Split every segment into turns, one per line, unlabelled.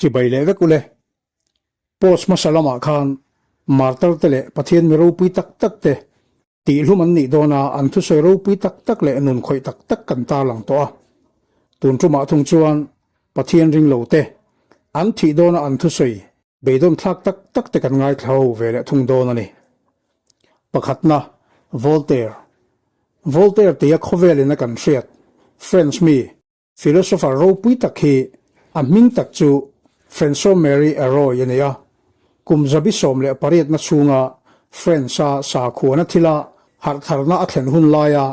Chibai leh vek ule. Post hmasa lamah khan martar te leh Pathian mi ropui tak tak te tihhlum an nih dawn a, an thusawi ropui tak tak leh nun khawih tak tak kan tarlang tawh a. Tun tumah thung chuan Pathian ring lo te an thih dawna an thusawi beidawn thlak tak tak te kan ngaithla ho ve leh thung dawn a ni. Pakhatna, Voltaire. Voltaire tia khawvelin a kan hriat French mi Philosopher ropui tak hi a hming tak chu François-Marie Arouet a ni a. Kum zabi 18 na chhunga France-a sakhuana thila harhtharna a thlen hun laia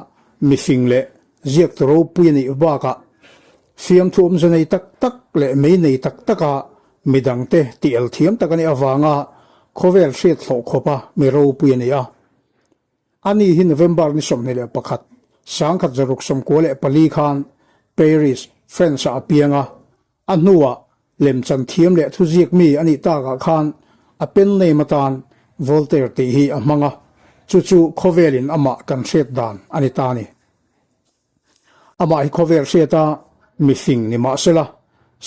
mifing leh ziaktu ropui a nih bakah fiamthu awmze nei tak tak leh mei nei tak taka midangte tih el thiam tak a nih avanga khawvel hriat hlawh khawpa mi ropui a ni a. Ani hi November ni 21, 1694 khan Paris, France-ah a piang a. A hnuah lemchan thiam leh thuziak mi a nih takah khan a pen name atan Voltaire tih hi a hmang a, chu chu khawvelin amah kan hriat dan a ni ta a ni. Amah hi khawvel hriata mifing ni mah sela,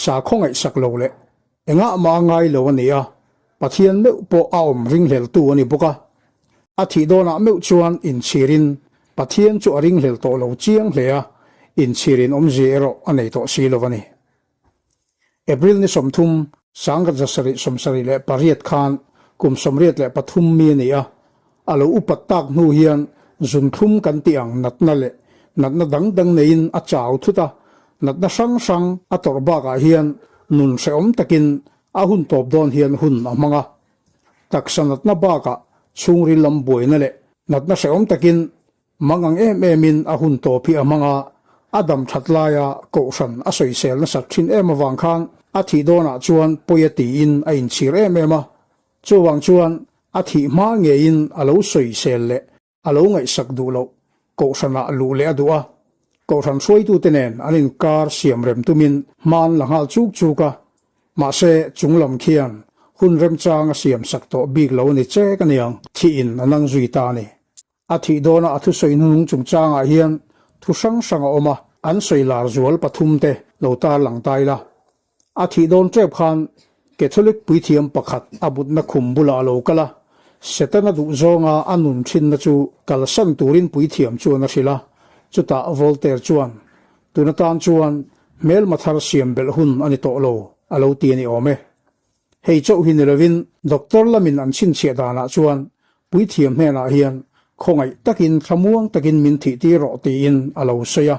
sakhaw ngaihsak lo leh Engah mah a ngai lo a ni a, Pathian meuh pawh a awm ringhleltu a ni bawk a. A thih dawnah meuh chuan inchhirin Pathian chu a ringhlel tawh lo chiang hle a, inchhirin awmzia erawh a nei tawh si lo a ni. April ni 30, 1778 khan kum 83 mi a ni a, a lo upat tak hnu hian zunthlum kan tih ang natna leh natna dang dang neiin a chau thut a, natna hrang hrang a tawrh bakah hian nun hrehawm takin a hun tawp dawn hian hun a hmang a. Taksa natna bakah chhungril lam buaina leh natna hrehawm takin Mang ang em emin a hun tawp hi a hmang a, a dam that laia kohhran a sawisel nasat thin em avang khan a thih dawnah chuan pawi a tiin a inchhir em em a. Chuvang chuan a thih hma ngeiin a lo sawisel leh a lo ngaihsak duh loh kohhranah luh leh a duh a. Kohhran hruaitute nen an inkar siam rem tumin hman la nghal chuk chuk a, mahse chunglam khian hun remchang a siamsak tawh bik lo a ni chek aniang, thihin a nang zui ta a ni. A thih dawna a thusawi hnunung chungchangah hian thu hrang hrang a awm a, an sawi lar zual pathum te lo tarlang ta ila. A thih dawn tep khan Catholic puithiam pakhat a mutna khum bulah a lo kal a, Setana duhzawnga a nun thinna chu kalsan turin puithiam chuan a hrilh a, chutah Voltaire chuan, Tun atan chuan hmelma thar siam belh hun a ni tawh lo, a lo ti a ni awm e. Hei chauh hi ni lovin doctor lamin an chhinchhiah danah chuan puithiam hnenah hian khawngaih takin thlamuang takin min thih tir rawh tiin a lo sawi a.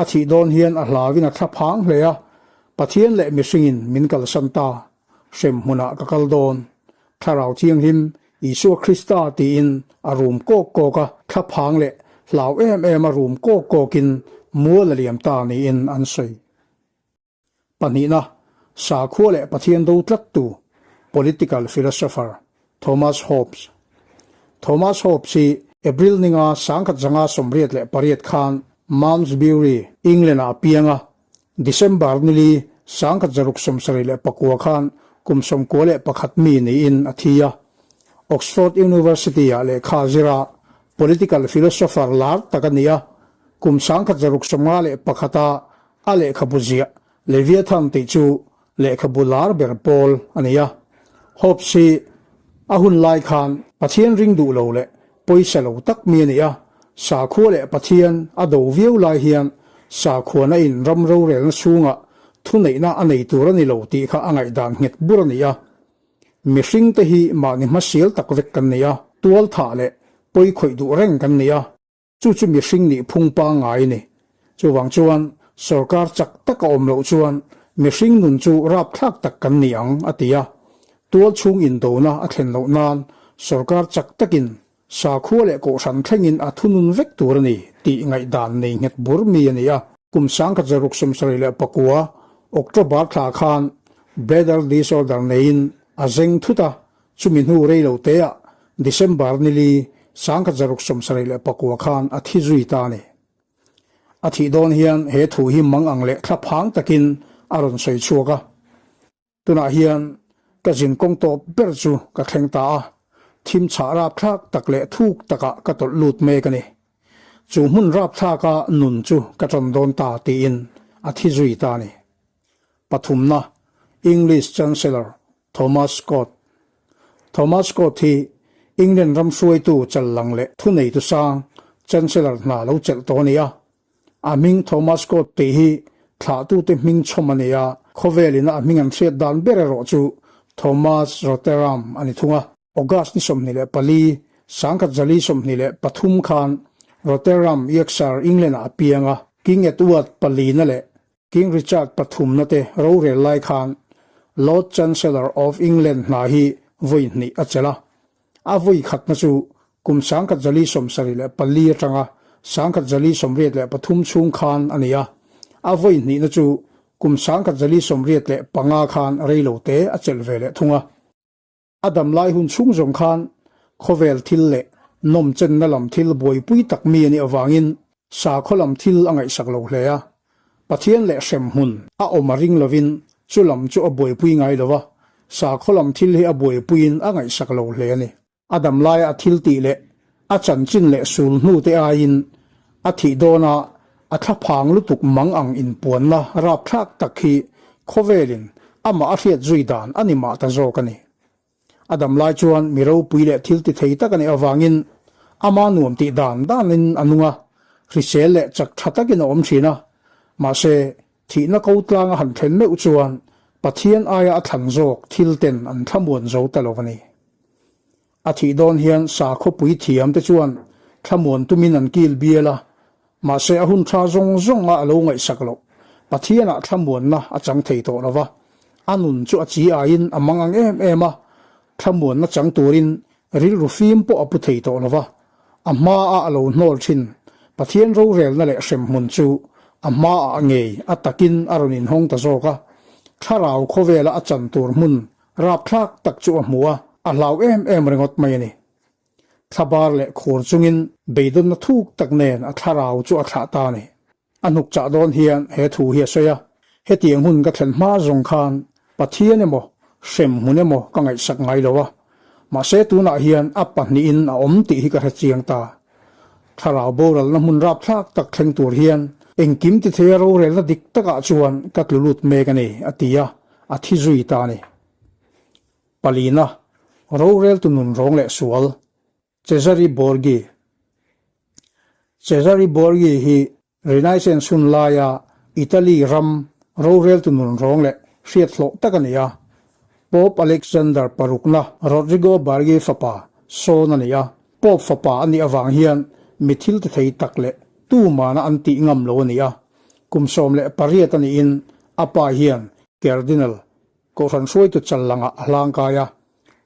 A thih dawn hian a hlauin a thla phang hle a, Pathian leh mihringin min kalsan ta, hrem hmunah ka kal dawn. Thlarau Thianghlim, Isua Krista tiin a rum kawk kawk a, thla phang leh hlau em em a rum kawk kawkin mual a liam ta niin an sawi. Pahnihna, sakhua leh Pathian do tlattu, political philosopher, Thomas Hobbes. Thomas Hobbes hi April ninga 1988 khan Malmesbury, England-ah a piang a, December nili 1679 khan kum 91 mi niin a thi a. Oxford University-ah lehkha zir a, political philosopher lar tak a ni a, kum 1651-a A lehkhabu ziah Leviathan tih chu lehkhabu lar ber pawl a ni a. Hobbes hi a hun lai khan Pathian ring duh lo leh pawisa lo tak mi a ni a. Sakhua leh Pathian a do viau lai hian sakhuana in ram rorelna chhungah thuneihna a nei tur a ni lo tih kha a ngaihdan nghet bur a ni a. Mihring te hi mahni hmasial tak vek kan ni a, tualthah leh pawikhawih duh reng kan ni a. Chu chu mihring nih phung pangngai a ni. Chuvang chuan sorkar chak tak a awm loh chuan mihring nun chu rapthlak tak kan ni ang, a ti a. Tual chhung indona a thlen loh nan sorkar chak takin sakhua leh kohhran thlengin a thunun vek tur a ni tih ngaihdan nei nghet bur mi a ni a. Kum 1679 October thla khan bladder disorder neiin a zeng thut a, Chumi hnu rei lo teah December nili 1679 khan a thi zui ta a ni. A thih dawn hian he thu hi mang ang leh thla phang takin a rawn sawi chhuak a. Tunah hian ka zin kawng tawp ber chu ka thleng ta a, thim chhah rapthlak tak leh thuk takah ka tawlh lut mek a ni. Chu hmun rapthlaka nun chu ka ṭan dawn ta tiin a thi zui ta a ni. Pathumna. English Chancellor Thomas Scott. Thomas Scott hi England ram hruaitu challang leh thuneitu sang Chancellor hna lo chelh tawh a ni a. A hming Thomas Scott tih hi thlahtute hming chhawm a ni a, khawvelina a hming an hriat dan ber erawh chu Thomas Rotherham a ni thung a. August ni 24, 1023 khan Rotherham, Yorkshire, England-ah a piang a, King Edward palina leh King Richard pathumna te rorel lai khan Lord Chancellor of England hna hi vawi hnih a chelh a. A vawi khatna chu kum 1074 atanga 1083 chhung khan a ni a, a vawi hnihna chu kum 1085 khan reilote a chelh ve leh thung a. A dam lai hun chhung zawng khan khawvel thil leh nawmchenna lam thil buaipui tak mi a nih avangin sakhaw lam thil a ngaihsak lo hle a. Pathian leh hremhmun a awm a ring lovin chu lam chu a buaipui ngai lo va, sakhaw lam thil hi a buaipuiin a ngaihsak lo hle a ni. A dam laia a thil tih leh a chanchin leh sul hnu te aiin a thih dawna a thlaphang lutuk mang ang inpuanna rapthlak tak hi khawvelin amah a hriat zui dan a ni mah ta zawk a ni. A dam lai chuan mi ropui leh thil ti thei tak a nih avangin ama nuam tih dan danin a nung a, hrisel leh chak tha takin a awm thin a, mahse thihna ko tlang a han thlen meuh chuan Pathian aia a thlan zawk thil ten an thlamuan zo ta lo a ni. A thih dawn hian sakhawpui thiam te chuan thlamuan tumin an kil bial a, mahse a hun tha zawng zawng a alo ngaihsak loh. Pathianah thlamuanna a chang thei tawh lo va, a nun chu a chi aiin a mang ang em em a, thlamuanna chang turin rilru fim pawh a pu thei tawh lo va, a hmaah a lo hnawl thin. Pathian rorelna leh hremhmun chu a hmaah ngei a takin a rawn inhawng ta zawk a, thlarau khawvela a chan tur hmun Rapthlak tak chu a hmu a, a hlau em em ringawt mai a ni. Thlabar leh khur chungin beidawnna thuk tak nen a thlarau chu a thlah ta a ni. A hnuk chah dawn hian he thu hi a sawi a, Hetiang hun ka thlen hma zawng khan Pathian emaw, hrem hmun emaw ka ngaihsak ngai lo a, mahse tunah hian a pahnihin a awm tih hi ka hre chiang ta. Thlarau boralna hmun rapthlak tak thleng tur hian engkim ti theia rorelna dik takah chuan ka tlu lut mek a ni, a ti a. A thi zui ta a ni. Palina, roreltu nun rawng leh sual, Cesare Borgi. Cesare Borgi hi Renaissance hun laia Italy ram roreltu nun rawng leh hriat hlawh tak a ni a. Pope Alexander parukna Rodrigo Borgi fapa sawn a ni a. Pope fapa a nih avang hian mi thil ti thei tak leh tumana an tih ngam lo a ni a. Kum 18 a niin a pa hian Cardinal Kohhran hruaitu chal langah a hlangkai a,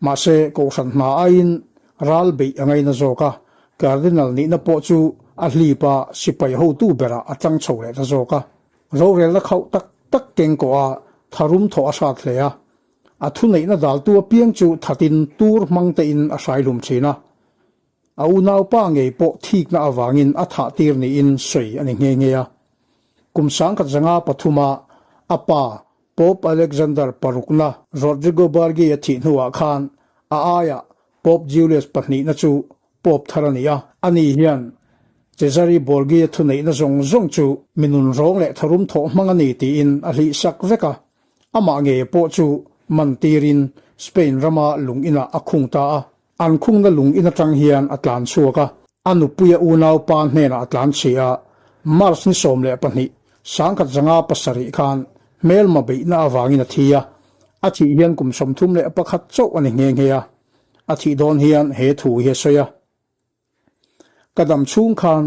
mahse Kohhran hna aiin ral beih a ngaina zawk a, Cardinal nihna pawh chu a hlip a, sipai hotu berah a tang chho leh ta zawk a. Rorelna khauh tak tak keng kawh a tharum thawh a hrat hle a, a thuneihna daltu apiang chu thatin tur hmang tein a hraihlum thin a. A unaupa ngei pawh thikna avangin a thah tir niin sawi a ni nghe nghe a. Kum 1053 a a pa Pope Alexander parukna Rodrigo Borgia a thih hnuah khan a aiah Pope Julius pahnihna chu Pope thar a ni a. Ani hian Cesare Borgia thuneihna zawng zawng chu mi nunrawng leh tharum thawh hmang a ni tiin a hlihsak vek a. Amah ngei pawh chu man tirin Spain rama lung inah a khung ta a. An khungna lung in atang hian a tlan chhuak a, a nupuia unaupa hnenah a tlan chhi a, March ni 12, 1057 khan hmelma beihna avangin a thi a, a thih hian kum 31 chauh a ni nghe nghe a, a thih dawn hian he thu hi a sawi a, Ka dam chhung khan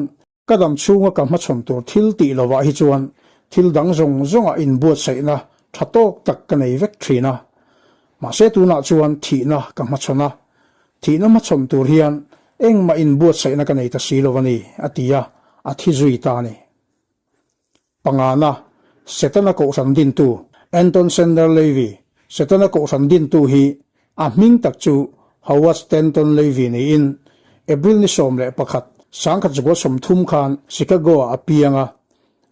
Ka dam chhunga ka hmachhawn tur thil tih lovah hi chuan thil dang zawng zawngah inbuatsaihna tha tawk tak ka nei vek thin a. Mahse tunah chuan thihna ka hmachhawn a, thihna hmachhawn tur hian engmah inbuatsaihna ka nei ta si lo a ni, a ti a, a thi zui ta a ni. Pangana, Setana Kohhran dintu, Anton Sender Levy, Setana Kohhran dintu hi a hming tak chu Howard Stanton Levy niin April ni 11, 1930 khan Chicago-ah a piang a.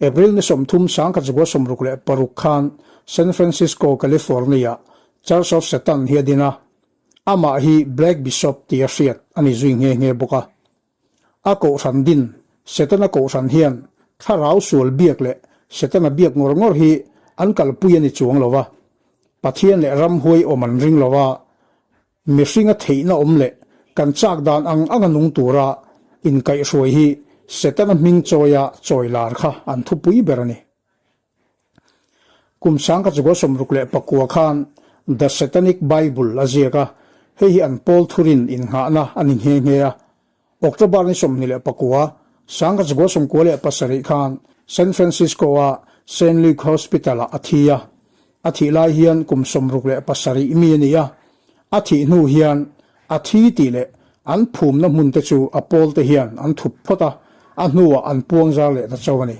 April ni 30, 1966 khan San Francisco, California-ah Church of Satan hi a din a. Amah hi Black Bishop tia hriat a ni zui nghe nghe bawk a. A kohhran din, Setana kohhran hian thlarau sual biak leh Setana biak ngawr ngawr hi an kalpui a ni chuang lo va. Pathian leh ramhuai awm an ring lo a, mihringa theihna awm leh kan chak dan ang anga nung tura inkaihhruai hi Setana hming chawia chawi lar kha an thupui ber a ni. Kum sangkhat chukua 64 khan The Satanic Bible a ziak a, hei hi an pawl thurin innghahna a ni nghe nghe a. October ni 29, 1997 khan San Francisco-a Saint Luke Hospital-ah a thi a. A thih lai hian kum 67 mi a ni a. A thih hnu hian a thi tih leh an phumna hmun te chu a pawlte hian an thup phawt a, a hnuah an puang zar leh ta chauh a ni.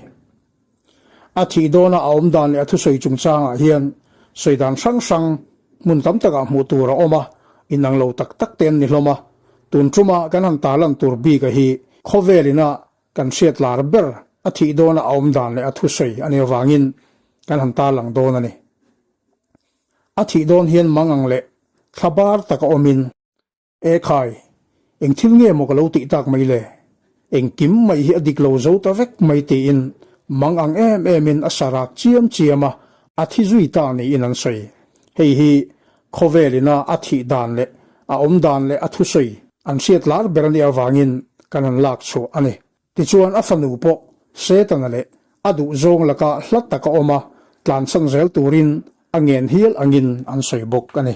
A thih dawna a awm dan leh a thusawi chungchangah hian sawi dan hrang hrang hmun tam takah hmuh tur a awm a, inang lo tak tak te an ni hlawm a. Tun tuma kan han tarlan tur bika hi khawvel ina kan hriat lar ber a thih dawna a awm dan leh a thusawi a nih avangin kan han tarlang dawn a ni. A thih dawn hian mangang leh thlabar taka awmin E khai, eng thil nge maw ka lo tih tak mai le? Engkim mai hi a dik lo zo ta vek mai tiin mang ang em emin a sa rak chiam chiam a, a thi zui ta niin an sawi. Hei hi khawvel ina a thih dan leh a awm dan leh a thusawi an hriat lar ber a nih avangin kan han lak chhuah a ni. Tichuan a fanu pawh Setana leh a duhzawng laka hla taka awm a, tlansan zel turin a ngen hial angin an sawi bawk a ni.